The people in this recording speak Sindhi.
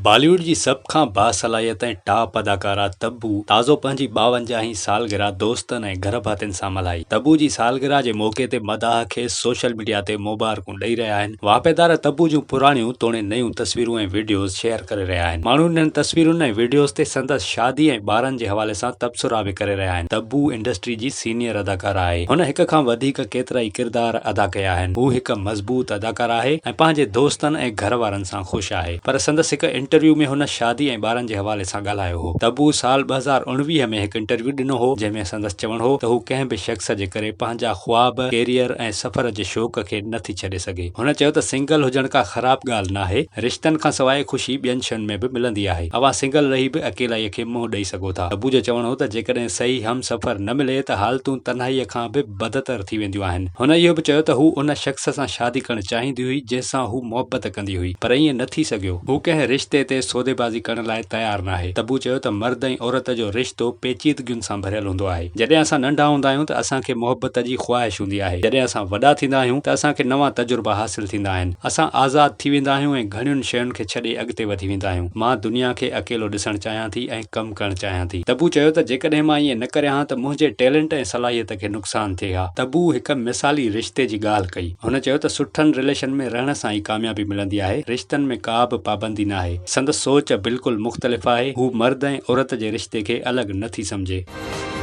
بالي ووڊ جي سڀ کان باصلاحيت ۽ ٽاپ اداڪارا تبو تازو پنهنجي ٻاونجاهين سالگرهه دوستن ۽ گهر ڀاتين سان ملهائي. تبو جي سالگرهه جي موقعي تي مداح کيس سوشل ميڊيا تي مبارڪون ڏئي رهيا آهن. واهپيدار تبو جون پراڻيون توڻي نيون تصويرون ۽ وڊيوز شيئر ڪري رهيا آهن. ماڻهو انهن تصويرن ۽ وڊيوز تي سندس شادي ۽ ٻارن جي حوالي سان تبصرا به ڪري رهيا آهن. تبو انڊسٽري جي سينيئر اداڪارا آهي. هن هڪ کان وڌيڪ ڪيترائي ڪردار ادا ڪيا آهن. هو هڪ مضبوط اداڪارا آهي ۽ پنهنجي دوستن ۽ گهر وارن سان خوش آهي. پر سندس هڪ انٽرويو ۾ هن شادي ۽ ٻارن جي حوالي سان ڳالهايو هو. تبو سال 2019 ۾ هڪ انٽرويو ڏنو هو جنهن ۾ سندس چوڻ هو ته هو ڪنهن به شخص جي ڪري پنهنجا خواب، ڪيريئر ۽ سفر جي شوق کي نه ٿي ڇڏي سگهي. هن چيو ته سنگل هجڻ ڪا خراب ڳالهه ناهي، رشتن کانسواء خوشي ٻين شين ۾ به ملندي آهي. اوهان سنگل رهي به اڪيلائي کي منهن ڏئي سگهو ٿا. تبو جو چوڻ هو ته جيڪڏهن صحيح هم سفر نه ملي ته حالتون تنهائيء کان به بدتر ٿي وينديون آهن. هن اهو به چيو ته هو ان شخص سان شادي ڪرڻ چاهيندي هئي جنهن سان هو محبت ڪندي هئي پر ائين نه ٿي سگهيو. هو ڪنهن رشتي تي سوديبازي ڪرڻ لاء تيار ناهي. تبو چيو ته مرد ۽ عورت جو رشتو پيچيدگين سان ڀريل هوندو آهي. جڏهن اسان ننڍا هوندا آهيون ته اسان کي محبت جي خواهش هوندي آهي. جڏهن اسان وڏا ٿيندا آهيون ته اسان کي نوان تجربا حاصل ٿيندا آهن. اسان آزاد ٿي ويندا آهيون ۽ گهڻين شين کي ڇڏي اڳتي وڌي ويندا آهيون. مان دنيا کي اڪيلو ڏسڻ چاهيان ٿي ۽ ڪم ڪرڻ چاهيان ٿي. تبو چيو ته جيڪڏهن مان ائين نه ڪريان ها ته منهنجي ٽيلنٽ ۽ صلاحيت کي نقصان ٿئي ها. تبو هڪ مثالي رشتي جي ڳالهه ڪئي. هن چيو ته سٺن رليشن ۾ رهڻ سان ئي ڪاميابي ملندي آهي، رشتن ۾ ڪا به پابندي ناهي. سندس سوچ بلڪل مختلف آهي، هو مرد ۽ عورت جي رشتي کي الڳ نه ٿي سمجهي.